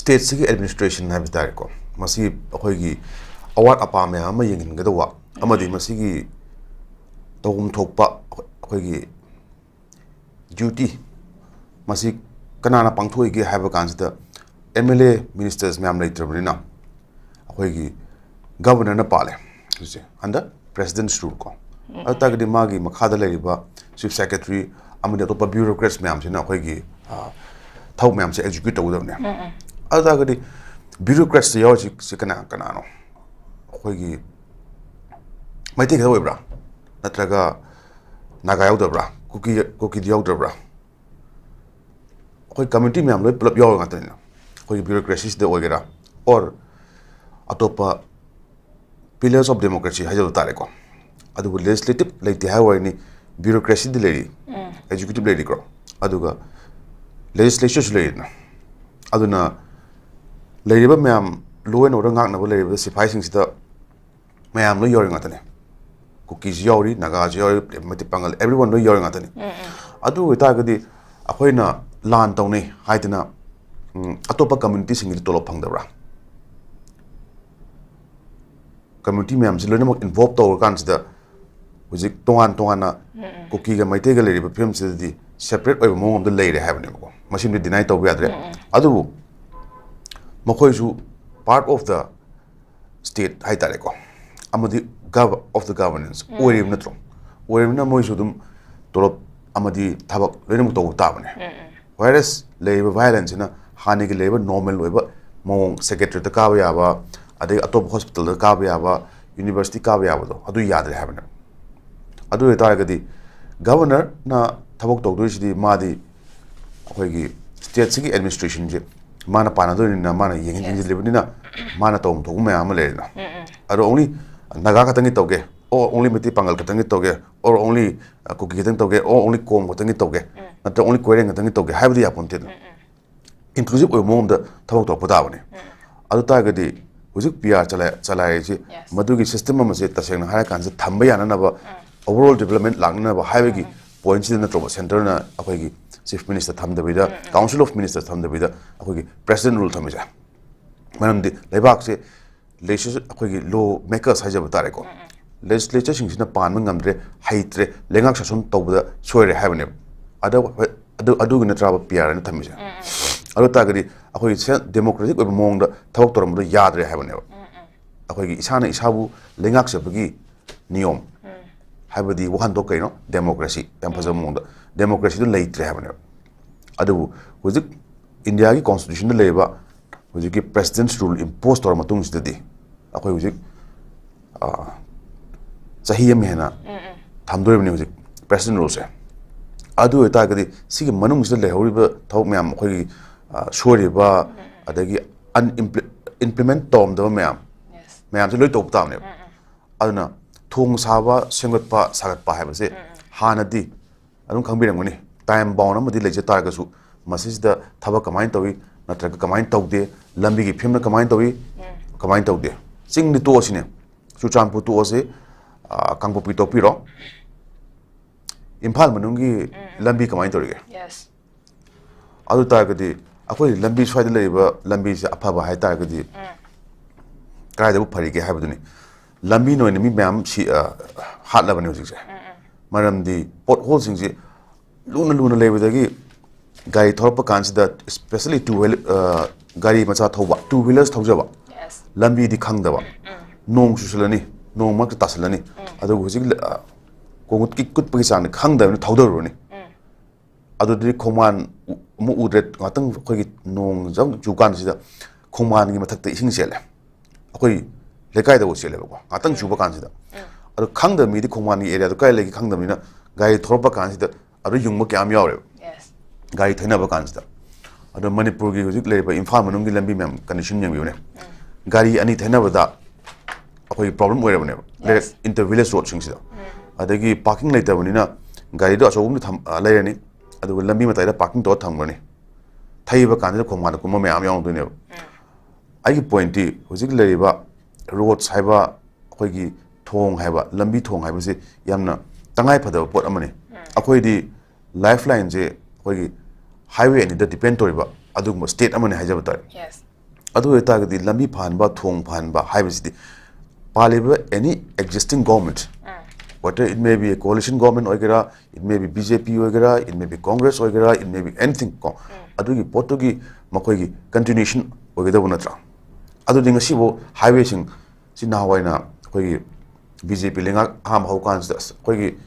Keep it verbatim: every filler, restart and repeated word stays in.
ꯁ꯭ꯇꯦꯠꯁꯤꯒꯤ administration ꯍꯥꯏꯕ ꯇꯥꯔꯦꯀꯣ, ꯃꯁꯤ ꯑꯩꯈꯣꯏꯒꯤ ꯑꯋꯥꯠ ꯑꯄꯥ ꯃꯌꯥꯝ ꯑꯃ ꯌꯦꯡꯁꯤꯟꯒꯗꯧꯕ ꯑꯃꯗꯤ ꯃꯁꯤꯒꯤ ꯇꯧꯐꯝ ꯊꯣꯛꯄ ꯑꯩꯈꯣꯏꯒꯤ ꯗ꯭ꯌꯨꯇꯤ ꯃꯁꯤ ꯀꯅꯥꯅ ꯄꯥꯡꯊꯣꯛꯏꯒꯦ ꯍꯥꯏꯕ ꯀꯥꯟꯁꯤꯗ, ꯑꯦꯝ ꯑꯦꯜ ꯑꯦ ꯃꯤꯅꯤꯁꯇꯔꯁ ꯃꯌꯥꯝ ꯂꯩꯇ꯭ꯔꯕꯅꯤꯅ ꯑꯩꯈꯣꯏꯒꯤ ꯒꯕꯔꯅꯔꯅ ꯄꯥꯜꯂꯦ ꯍꯧꯖꯤꯛꯁꯦ, under president's rule ꯀꯣ꯫ ꯑꯗꯨ ꯇꯥꯔꯒꯗꯤ ꯃꯥꯒꯤ ꯃꯈꯥꯗ ꯂꯩꯔꯤꯕ ꯆꯤꯐ ꯁꯦꯀ꯭ꯔꯦꯇꯔꯤ ꯑꯃꯗꯤ ꯑꯇꯣꯞꯄ ꯕ꯭ꯌꯨꯔꯣꯀ꯭ꯔꯦꯠꯁ ꯃꯌꯥꯝꯁꯤꯅ ꯑꯩꯈꯣꯏꯒꯤ, ꯑ, ꯊꯕꯛ ꯃꯌꯥꯝꯁꯦ ꯑꯦꯛꯖꯤꯀ꯭ꯌꯨꯠ ꯇꯧꯒꯗꯕꯅꯦ꯫ ꯑꯗꯨ ꯇꯥꯔꯒꯗꯤ ꯕ꯭ꯌꯨꯔꯣꯀ꯭ꯔꯦꯠꯁꯇ ꯌꯥꯎꯔꯤꯁꯤ ꯁꯤ ꯀꯅꯥ ꯀꯅꯥꯅꯣ? ꯑꯩꯈꯣꯏꯒꯤ ꯃꯩꯇꯩ ꯈꯛꯇ ꯑꯣꯏꯕ꯭ꯔꯥ? ꯅꯠꯇ꯭ꯔꯒ ꯅꯥꯒꯥ ꯌꯥꯎꯗꯕ꯭ꯔꯥ? ꯀꯨꯀꯤ, ꯀꯨꯀꯤꯗꯤ ꯌꯥꯎꯗꯕ꯭ꯔꯥ? ꯑꯩꯈꯣꯏ ꯀꯝꯃ꯭ꯌꯨꯅꯤꯇꯤ ꯃꯌꯥꯝ ꯂꯣꯏ ꯄꯨꯂꯞ ꯌꯥꯎꯔ ꯉꯥꯛꯇꯅꯤꯅ, ꯑꯩꯈꯣꯏꯒꯤ ꯕ꯭ꯌꯨꯔꯣꯀ꯭ꯔꯦꯁꯤꯁꯤꯗ ꯑꯣꯏꯒꯦꯔꯥ, ꯑꯣꯔ ꯑꯇꯣꯞꯄ pillars of democracy ꯍꯥꯏꯖꯕ ꯇꯥꯔꯦꯀꯣ꯫ ꯑꯗꯨꯕꯨ ꯂꯦꯖꯤꯁꯂꯦꯇꯤꯞ ꯂꯩꯇꯦ ꯍꯥꯏꯕ ꯋꯥꯔꯤꯅꯤ, ꯕ꯭ꯌꯨꯔꯣꯀ꯭ꯔꯦꯁꯤꯗꯤ ꯂꯩꯔꯤ, ꯑꯦꯛꯖꯤꯀ꯭ꯌꯨꯇꯤꯞ ꯂꯩꯔꯤꯀꯣ, ꯑꯗꯨꯒ ꯂꯦꯖꯤꯁꯂꯦꯆꯔꯁꯨ ꯂꯩꯔꯤꯅ꯫ ꯑꯗꯨꯅ ꯂꯩꯔꯤꯕ ꯃꯌꯥꯝ, ꯂꯣ ꯑꯦꯟ ꯑꯣꯔꯗꯔ ꯉꯥꯛꯅꯕ ꯂꯩꯔꯤꯕ ꯁꯤꯐꯥꯏꯁꯤꯡꯁꯤꯗ ꯃꯌꯥꯝ ꯂꯣꯏ ꯌꯥꯎꯔꯤ ꯉꯥꯛꯇꯅꯦ꯫ ꯀꯨꯀꯤꯁꯨ ꯌꯥꯎꯔꯤ, ꯅꯥꯒꯥꯁꯨ ꯌꯥꯎꯔꯤ, ꯃꯩꯇꯩ ꯄꯥꯉꯜ, everyone ꯂꯣꯏ ꯌꯥꯎꯔꯤ ꯉꯥꯛꯇꯅꯤ꯫ ꯑꯗꯨ ꯑꯣꯏꯇꯥꯔꯒꯗꯤ ꯑꯩꯈꯣꯏꯅ ꯂꯥꯟ ꯇꯧꯅꯩ ꯍꯥꯏꯗꯅ, ꯎꯝ, ꯑꯇꯣꯞꯄ ꯀꯝꯃ꯭ꯌꯨꯅꯤꯇꯤꯁꯤꯡꯒꯤꯗꯤ ꯇꯣꯂꯣꯞ ꯐꯪꯗꯕ꯭ꯔꯥ? ꯀꯝꯃ꯭ꯌꯨꯅꯤꯇꯤ ꯃꯌꯥꯝꯁꯤ ꯂꯣꯏꯅꯃꯛ ꯏꯟꯚꯣꯜꯕ ꯇꯧꯔꯀꯥꯟꯁꯤꯗ ꯍꯧꯖꯤꯛ ꯇꯣꯉꯥꯟ ꯇꯣꯉꯥꯟꯅ ꯀꯨꯀꯤꯒ ꯃꯩꯇꯩꯒ ꯂꯩꯔꯤꯕ ꯐꯤꯕꯝꯁꯤꯗꯗꯤ ꯁꯦꯄꯔꯦꯠ ꯑꯣꯏꯕ ꯃꯑꯣꯡ ꯑꯃꯗ ꯂꯩꯔꯦ ꯍꯥꯏꯕꯅꯦꯕꯀꯣ꯫ ꯃꯁꯤꯃꯗꯤ ꯗꯤꯅꯥꯏ ꯇꯧꯕ ꯌꯥꯗ꯭ꯔꯦ꯫ ꯑꯗꯨꯕꯨ ꯃꯈꯣꯏꯁꯨ part of the state ꯍꯥꯏꯇꯥꯔꯦꯀꯣ, ꯑꯃꯗꯤ gov-, of the governance ꯑꯣꯏꯔꯤꯕ ꯅꯠꯇ꯭ꯔꯣ? ꯑꯣꯏꯔꯤꯕꯅꯤꯅ ꯃꯣꯏꯁꯨ ꯑꯗꯨꯝ ꯇꯣꯂꯣꯞ ꯑꯃꯗꯤ ꯊꯕꯛ ꯂꯣꯏꯅꯃꯛ ꯇꯧꯕ ꯇꯥꯕꯅꯦ꯫ ꯋꯥꯏꯔꯁ ꯂꯩꯔꯤꯕ ꯚꯥꯏꯑꯣꯂꯦꯟꯁꯁꯤꯅ ꯍꯥꯟꯅꯒꯤ ꯂꯩꯔꯤꯕ ꯅꯣꯔꯃꯦꯜ ꯑꯣꯏꯕ ꯃꯑꯣꯡ, ꯁꯦꯀ꯭ꯔꯦꯇꯔꯤꯌꯦꯠꯇ ꯀꯥꯕ ꯌꯥꯕ, ꯑꯗꯒꯤ ꯑꯇꯣꯞꯄ ꯍꯣꯁꯄꯤꯇꯥꯜꯗ ꯀꯥꯕ ꯌꯥꯕ, ꯌꯨꯅꯤꯚꯔꯁꯤꯇꯤ ꯀꯥꯕ ꯌꯥꯕꯗꯣ, ꯑꯗꯨ ꯌꯥꯗ꯭ꯔꯦ ꯍꯥꯏꯕꯅꯦꯕ꯫ ꯑꯗꯨ ꯑꯣꯏꯇꯥꯔꯒꯗꯤ ꯒꯕꯔꯅꯔꯅ ꯊꯕꯛ ꯇꯧꯗꯣꯏꯁꯤꯗꯤ ꯃꯥꯗꯤ ꯑꯩꯈꯣꯏꯒꯤ ꯁ꯭ꯇꯦꯠꯁꯤꯒꯤ ꯑꯦꯗꯃꯤꯅꯤꯁꯇ꯭ꯔꯦꯁꯟꯁꯦ ꯃꯥꯅ ꯄꯥꯟꯅꯗꯣꯏꯅꯤꯅ, ꯃꯥꯅ ꯌꯦꯡꯁꯤꯟ-, ꯌꯦꯡꯁꯤꯜꯂꯤꯕꯅꯤꯅ ꯃꯥꯅ ꯇꯧꯐꯝ ꯊꯣꯛꯄ ꯃꯌꯥꯝ ꯑꯃ ꯂꯩꯔꯦꯅ꯫ ꯑꯗꯣ ꯑꯣꯡꯂꯤ ꯅꯥꯒꯥ ꯈꯛꯇꯪꯒꯤ ꯇꯧꯒꯦ, ꯑꯣ ꯑꯣꯡꯂꯤ ꯃꯩꯇꯩ ꯄꯥꯉꯜ ꯈꯛꯇꯪꯒꯤ ꯇꯧꯒꯦ, ꯑꯣꯔ ꯑꯣꯡꯂꯤ ꯀꯨꯀꯤ ꯈꯛꯇꯪ ꯇꯧꯒꯦ, ꯑꯣꯔ ꯑꯣꯡꯂꯤ ꯀꯣꯝ ꯈꯛꯇꯪꯒꯤ ꯇꯧꯒꯦ, ꯅꯠꯇ꯭ꯔꯒ ꯑꯣꯡꯂꯤ ꯀꯣꯏꯔꯦꯡ ꯈꯛꯇꯪꯒꯤ ꯇꯧꯒꯦ ꯍꯥꯏꯕꯗꯤ ꯌꯥꯄꯣꯟꯇꯦꯗꯅ꯫ ꯏꯟꯀ꯭ꯂꯨꯁꯤꯞ ꯑꯣꯏꯕ ꯃꯑꯣꯡꯗ ꯊꯕꯛ ꯇꯧꯔꯛꯄ ꯇꯥꯕꯅꯤ꯫ ꯑꯗꯨ ꯇꯥꯔꯒꯗꯤ ꯍꯧꯖꯤꯛ ꯄꯤ ꯑꯥꯔ ꯆꯂꯥꯏ-, ꯆꯂꯥꯏꯔꯤꯁꯤ ꯃꯗꯨꯒꯤ ꯁꯤꯁꯇꯦꯝ ꯑꯃꯁꯦ ꯇꯁꯦꯡꯅ ꯍꯥꯏꯔꯀꯥꯟꯁꯤꯗ ꯊꯝꯕ ꯌꯥꯅꯅꯕ, ꯑꯣꯚꯔꯑꯣꯜ ꯗꯤꯕꯂꯞꯃꯦꯟ ꯂꯥꯛꯅꯅꯕ ꯍꯥꯏꯕꯒꯤ ꯄꯣꯏꯟꯁꯤꯗ ꯅꯠꯇ꯭ꯔꯣꯕ ꯁꯦꯟꯇꯔꯅ ꯑꯩꯈꯣꯏꯒꯤ Chief Minister ꯊꯝꯗꯕꯤꯗ, Council of Minister ꯊꯝꯗꯕꯤꯗ ꯑꯩꯈꯣꯏꯒꯤ President Rule ꯊꯝꯃꯤꯁꯦ꯫ ꯃꯔꯝꯗꯤ ꯂꯩꯕꯥꯛꯁꯦ legisl- ꯑꯩꯈꯣꯏꯒꯤ law makers ꯍꯥꯏꯖꯕ ꯇꯥꯔꯦꯀꯣ, legislatorꯁꯤꯡꯁꯤꯅ ꯄꯥꯟꯕ ꯉꯝꯗ꯭ꯔꯦ, ꯍꯩꯇ꯭ꯔꯦ, ꯂꯩꯉꯥꯛ ꯁꯥꯁꯟ ꯇꯧꯕꯗ ꯁꯣꯏꯔꯦ ꯍꯥꯏꯕꯅꯦꯕ꯫ ꯑꯗ ꯍꯣꯏ, ꯑꯗꯨ ꯑꯗꯨꯒꯤ ꯅꯠꯇ꯭ꯔꯕ P R Nꯅ ꯊꯝꯃꯤꯁꯦ? ꯑꯗꯨ ꯇꯥꯔꯒꯗꯤ ꯑꯩꯈꯣꯏꯒꯤ democratic ꯑꯣꯏꯕ ꯃꯑꯣꯡꯗ ꯊꯕꯛ ꯇꯧꯔꯝꯕꯗꯣ ꯌꯥꯗ꯭ꯔꯦ ꯍꯥꯏꯕꯅꯦꯕ꯫ ꯑꯩꯈꯣꯏꯒꯤ ꯏꯁꯥꯅ ꯏꯁꯥꯕꯨ ꯂꯩꯉꯥꯛꯆꯕꯒꯤ ꯅꯤꯌꯣꯝ, ꯍꯥꯏꯕꯗꯤ ꯋꯥꯍꯟꯊꯣꯛ ꯀꯩꯅꯣ? Democracy꯫ ꯌꯥꯝ ꯐꯖꯕ ꯃꯑꯣꯡꯗ democracyꯗꯨ ꯂꯩꯇ꯭ꯔꯦ ꯍꯥꯏꯕꯅꯦꯕ꯫ ꯑꯗꯨꯕꯨ ꯍꯧꯖꯤꯛ Indiaꯒꯤ Constitutionꯗ ꯂꯩꯔꯤꯕ ꯍꯧꯖꯤꯛꯀꯤ President's Rule impose ꯇꯧꯔ ꯃꯇꯨꯡꯁꯤꯗꯗꯤ ꯑꯩꯈꯣꯏ ꯍꯧꯖꯤꯛ, ꯑ, ꯆꯍꯤ ꯑꯃ ꯍꯦꯟꯅ ꯊꯝꯗꯣꯔꯤꯕꯅꯤ ꯍꯧꯖꯤꯛ President Ruleꯁꯦ꯫ ꯑꯗꯨ ꯑꯣꯏꯇꯥꯔꯒꯗꯤ ꯁꯤꯒꯤ ꯃꯅꯨꯡꯁꯤꯗ ꯂꯩꯍꯧꯔꯤꯕ ꯊꯕꯛ ꯃꯌꯥꯝ, ꯑꯩꯈꯣꯏꯒꯤ, ꯑ, ꯁꯣꯏꯔꯤꯕ, ꯑꯗꯒꯤ unimple- implement ꯇꯧꯔꯝꯗꯕ ꯃꯌꯥꯝ, ꯃꯌꯥꯝꯁꯦ ꯂꯣꯏ ꯇꯧꯕ ꯇꯥꯕꯅꯦꯕ꯫ ꯑꯗꯨꯅ ꯊꯣꯡ ꯁꯥꯕ, ꯁꯦꯝꯒꯠꯄ, ꯁꯥꯒꯠꯄ ꯍꯥꯏꯕꯁꯦ ꯍꯥꯟꯅꯗꯤ ꯑꯗꯨꯝ ꯈꯪꯕꯤꯔꯝꯒꯅꯤ, time bound ꯑꯃꯗꯤ ꯂꯩꯖ ꯇꯥꯔꯒꯁꯨ, ꯃꯁꯤꯁꯤꯗ ꯊꯕꯛ ꯀꯃꯥꯏꯅ ꯇꯧꯏ ꯅꯠꯇ꯭ꯔꯒ ꯀꯃꯥꯏꯅ ꯇꯧꯗꯦ, ꯂꯝꯕꯤꯒꯤ ꯐꯤꯕꯝꯅ ꯀꯃꯥꯏꯅ ꯇꯧꯏ, ꯀꯃꯥꯏꯅ ꯇꯧꯗꯦ꯫ ꯆꯤꯡꯗꯤ ꯇꯣꯛꯑꯁꯤꯅꯦ, ꯆꯨꯔꯆꯥꯟꯄꯨꯔ ꯇꯣꯛꯑꯁꯤ, ꯑ, ꯀꯥꯡꯄꯣꯛꯄꯤ ꯇꯣꯛꯄꯤꯔꯣ, ꯏꯝꯐꯥꯜ ꯃꯅꯨꯡꯒꯤ ꯂꯝꯕꯤ ꯀꯃꯥꯏꯅ ꯇꯧꯔꯤꯒꯦ? Yes. ꯑꯗꯨ ꯇꯥꯔꯒꯗꯤ ꯑꯩꯈꯣꯏ ꯂꯝꯕꯤ, ꯁ꯭ꯋꯥꯏꯗ ꯂꯩꯔꯤꯕ ꯂꯝꯕꯤꯁꯦ ꯑꯐꯕ ꯍꯥꯏ ꯇꯥꯔꯒꯗꯤ ꯀꯗꯥꯏꯗꯕꯨ ꯐꯔꯤꯒꯦ ꯍꯥꯏꯕꯗꯨꯅꯤ꯫ ꯂꯝꯕꯤꯅ ꯑꯣꯏꯅ ꯃꯤ ꯃꯌꯥꯝ ꯁꯤ, ꯑ, ꯍꯥꯠꯂꯕꯅꯤ ꯍꯧꯖꯤꯛꯁꯦ꯫ ꯃꯔꯝꯗꯤ potholeꯁꯤꯡꯁꯤ ꯂꯨꯅ ꯂꯨꯅ ꯂꯩꯕꯗꯒꯤ ꯒꯥꯔꯤ ꯊꯧꯔꯛꯄ ꯀꯥꯟꯁꯤꯗ, especially two wheel- ꯑ, ꯒꯥꯔꯤ ꯃꯆꯥ ꯊꯧꯕ, two wheelers ꯊꯧꯖꯕ, Yes. ꯂꯝꯕꯤꯗꯤ ꯈꯪꯗꯕ, ꯅꯣꯡ ꯆꯨꯁꯜꯂꯅꯤ, ꯅꯣꯡ ꯃꯔꯛꯇ ꯇꯥꯁꯜꯂꯅꯤ, ꯑꯗꯨꯒ ꯍꯧꯖꯤꯛ, ꯑ, ꯈꯣꯡꯎꯠꯀꯤ ꯀꯨꯠꯄꯒꯤ ꯆꯥꯡꯗꯤ ꯈꯪꯗꯕꯅꯤꯅ ꯊꯧꯗꯔꯨꯔꯅꯤ꯫ ꯑꯗꯨꯗꯤ ꯈꯣꯡꯕꯥꯟ ꯎ- ꯑꯃꯨꯛ ꯎꯗ꯭ꯔꯦ꯫ ꯉꯥꯛꯇꯪ ꯑꯩꯈꯣꯏꯒꯤ ꯅꯣꯡ ꯖꯝ ꯆꯨ ꯀꯥꯟꯁꯤꯗ ꯈꯣꯡꯕꯥꯟꯒꯤ ꯃꯊꯛꯇ ꯏꯁꯤꯡ ꯆꯦꯜꯂꯦ꯫ ꯑꯩꯈꯣꯏ ꯂꯩꯀꯥꯏꯗꯐꯥꯎ ꯆꯦꯜꯂꯦꯕꯀꯣ, ꯉꯥꯛꯇꯪ ꯆꯨꯕ ꯀꯥꯟꯁꯤꯗ꯫ ꯑꯗꯣ ꯈꯪꯗꯕ ꯃꯤꯗꯤ ꯈꯣꯡꯕꯥꯟꯒꯤ areaꯗꯨ ꯀꯥꯏ ꯂꯩꯒꯦ ꯈꯪꯗꯕꯅꯤꯅ ꯒꯥꯔꯤ ꯊꯧꯔꯛꯄ ꯀꯥꯟꯁꯤꯗ ꯑꯗꯨ ꯌꯨꯡꯕ ꯀꯌꯥꯝ ꯌꯥꯎꯔꯦꯕ꯫ Yes. ꯒꯥꯔꯤ ꯊꯩꯅꯕ ꯀꯥꯟꯁꯤꯗ꯫ ꯑꯗꯣ ꯃꯅꯤꯄꯨꯔꯒꯤ ꯍꯧꯖꯤꯛ ꯂꯩꯔꯤꯕ ꯏꯝꯐꯥꯜ ꯃꯅꯨꯡꯒꯤ ꯂꯝꯕꯤ ꯃꯌꯥꯝ condition ꯌꯦꯡꯕꯤꯌꯨꯅꯦ꯫ ꯒꯥꯔꯤ ꯑꯅꯤ ꯊꯩꯅꯕꯗ ꯑꯩꯈꯣꯏꯒꯤ problem ꯑꯣꯏꯔꯕꯅꯦꯕ꯫ Yes. Inter village roadꯁꯤꯡꯁꯤꯗ꯫ ꯑꯗꯒꯤ parking ꯂꯩꯇꯕꯅꯤꯅ ꯒꯥꯔꯤꯗꯣ ꯑꯆꯧꯕ ꯑꯃ ꯊꯝ- ꯑ, ꯂꯩꯔꯅꯤ, ꯑꯗꯨꯒ ꯂꯝꯕꯤ ꯃꯇꯥꯏꯗ parking ꯇꯧꯔ ꯊꯝꯈ꯭ꯔꯅꯤ꯫ ꯊꯩꯕ ꯀꯥꯟꯁꯤꯗ ꯈꯣꯡꯕꯥꯟꯗ ꯀꯨꯝꯕ ꯃꯌꯥꯝ ꯌꯥꯎꯔꯝꯗꯣꯏꯅꯦꯕ꯫ ꯑꯩꯒꯤ pointꯇꯤ ꯍꯧꯖꯤꯛ ꯂꯩꯔꯤꯕ roads ꯍꯥꯏꯕ, ꯑꯩꯈꯣꯏꯒꯤ ꯊꯣꯡ ꯍꯥꯏꯕ, ꯂꯝꯕꯤ ꯊꯣꯡ ꯍꯥꯏꯕꯁꯤ ꯌꯥꯝꯅ ꯇꯉꯥꯏ ꯐꯗꯕ ꯄꯣꯠ ꯑꯃꯅꯤ꯫ ꯑꯩꯈꯣꯏꯗꯤ lifelineꯁꯦ ꯑꯩꯈꯣꯏꯒꯤ highway ꯑꯅꯤꯗ depend ꯇꯧꯔꯤꯕ ꯑꯗꯨꯒꯨꯝꯕ state ꯑꯃꯅꯤ ꯍꯥꯏꯖꯕ ꯇꯥꯔꯦ꯫ Yes. ꯑꯗꯨ ꯑꯣꯏꯇꯥꯔꯒꯗꯤ ꯂꯝꯕꯤ ꯐꯍꯟꯕ, ꯊꯣꯡ ꯐꯍꯟꯕ ꯍꯥꯏꯕꯁꯤꯗꯤ ꯄꯥꯜꯂꯤꯕ any existing government, whether it may be a coalition government ꯑꯣꯏꯒꯦꯔꯥ, it may be B J P ꯑꯣꯏꯒꯦꯔꯥ, it may be Congress ꯑꯣꯏꯒꯦꯔꯥ, it may be anything ꯀꯣ, ꯑꯗꯨꯒꯤ ꯄꯣꯠꯇꯨꯒꯤ ꯃꯈꯣꯏꯒꯤ continuation ꯑꯣꯏꯒꯗꯧꯕ ꯅꯠꯇ꯭ꯔꯥ? ꯑꯗꯨꯗꯤ ꯉꯁꯤꯐꯥꯎ highwayꯁꯤꯡ ꯁꯤ ꯅꯍꯥꯟꯋꯥꯏꯅ ꯑꯩꯈꯣꯏꯒꯤ B J P ꯂꯩꯉꯥꯛ ꯑꯍꯥꯟꯕ ꯍꯧꯀꯥꯟꯁꯤꯗ ꯑꯁ ꯑꯩꯈꯣꯏꯒꯤ